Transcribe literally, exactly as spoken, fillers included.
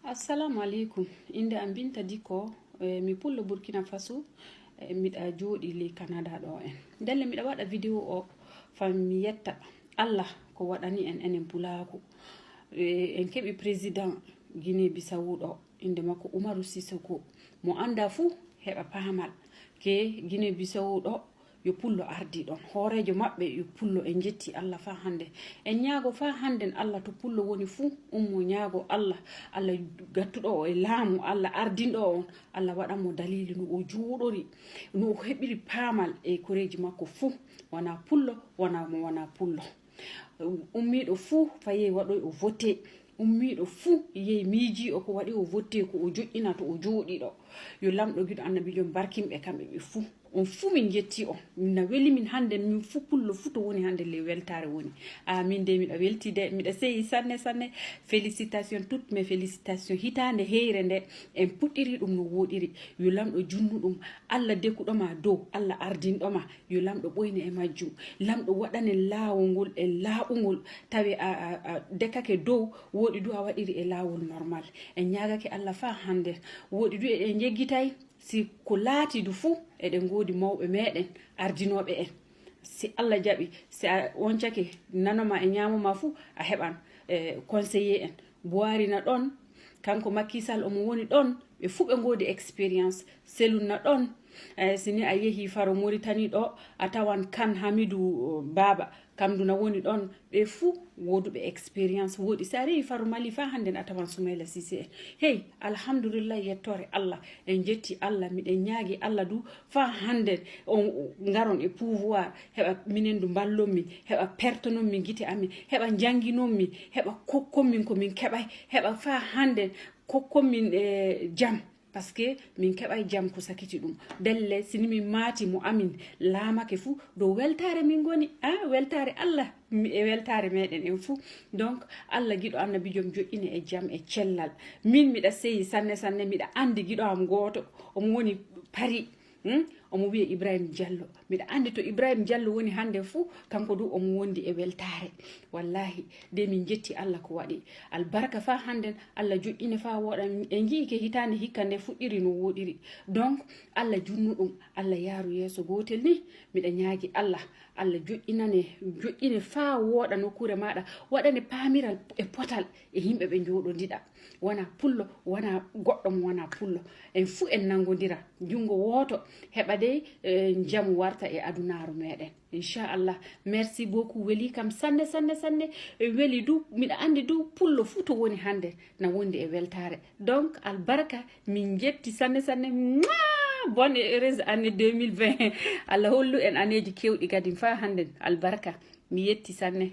Assalamu aleykum. Innde am Binta Dikko, eh, mi pullo Burkina Faso, eh, miɗa jooɗi ley Canada ɗo en. Ndelle miɗa waɗa vidéo o fam mi yetta Allah ko waɗani en enen pulaaku. Eh, en keɓi président Guinée Bissau ɗo, innde makko Umaru Sissoco. Mo annda fuu heɓa paamal ke Guinée Bissau ɗo, yo pullo ardi ɗon. Hooreejo maɓɓe yo pullo. En njetti Allah faa hannde. En ñaago faa hannden Allah to pullo woni fuu, ummo ñaago Allah. Allah gattuɗo o e laamu, Allah ardinɗo o on, Allah waɗan mo daliili no o jooɗori, no o heɓiri paamal e koreeji makko fuu. Wanaa pullo, wanaa mo wanaa pullo. Ummiiɗo fuu fayey waɗoy o vote. Ummiiɗo fuu yehi miijii o ko waɗi o votte ko o joƴƴina to o jooɗi ɗo. Yo Laamɗo giɗo Annabiijo barkin ɓe kamɓe ɓe fuu. On fuu min njetti on. Na weli min hannde, min fuu pullo fuu to woni hannde ley weltaare woni. Aa, min de miɗa welti de, miɗa seyi sanne, sanne. Félicitations, toutes mes félicitations. Hitaande heyre nde, en puɗɗiri ɗum no wooɗiri. Yo Laamɗo junnu ɗum. Allah dekuɗo ma dow, Allah ardinɗo ma. Yo Laamɗo ɓoyne e majjum. Laamɗo waɗanen laawol ngol e laaɓungol. Tawi a, a, a dekake dow, wooɗi du a waɗiri e laawol normal. En ñaagake Allah faa hannde. Wooɗi du eɗen njeggitay, si ko laati du fuu, eɗen ngoodi mawɓe meɗen, ardinooɓe en. Si Allah jaɓi, si a woncake nano ma e ñaamo ma fuu, a heɓan, eh, conseiller en. Buhari na ɗon, kanko Macky Sall omo woni ɗon, ɓe fuu ɓe ngoodi expérience. Selun na ɗon, eh, si ni a yehi faro Mauritanie ɗo, a tawan Kan Hamidu, eh, Baba, kam du na woni ɗon, ɓe fuu wooduɓe expérience wooɗi. Si a rewi faro Mali faa hannden a tawan Soumaila Cissé en. Hey, alhamdulillah, yettoore Allah, en njetti Allah, miɗen ñaagi Allah du faa hannden on ngaron e pouvoir, heɓa minen du mballon min, heɓa pertonon min gite amin, heɓa njannginon min, heɓa kokkon min ko min keɓay, heɓa faa hannden kokkon min, eh, jam. Parce que min keɓay jam ko sakiti ɗum. Ndelle, si ni min maati mo amin laamake fuu, dow weltaare min ngoni. Ah, weltaare Allah, mi, e weltaare meɗen en fuu. Donc, Allah giɗo Annabiijo joƴƴine e jam e cellal. Min miɗa seyi sanne, sanne, miɗa anndi giɗo am gooto, omo woni Paris. Hmm? Omo wiye Ibrahim Diallo. Miɗa anndi to Ibrahim Diallo woni hannde fuu, kanko du omo wondi e weltaare. Wallahi, de min njetti Allah ko waɗi. Albarka faa hannden, Allah joƴƴine faa wooɗa. En nji'i ke hitaande hikka nde fuɗɗiri no wooɗiri. Donc, Allah junnu ɗum, Allah yaaru yeeso gootel ni. Miɗa ñaagi Allah, Allah joƴƴinane, joƴƴine faa wooɗa nokkuure maaɗa, waɗane paamiral e potal e yimɓe ɓe njooɗondiɗa. Wanaa pullo, wanaa goɗɗo mo wanaa pullo. En fuu en nanngondira, junngo wooto, heɓa dey, eh, njamu warta e adunaaru meɗen. Inchallah. Merci beaucoup. Weli kam sanne, sanne, sanne. E weli du, miɗa anndi du pullo fuu to woni hannde na wondi e weltaare. Donc, albarka, min njetti sanne, sanne. Mwah! Bonne et heureuse année deux mille vingt. Allah hollu en aneeji keewɗi kadi faa hannden. Albarka. Mi yetti sanne.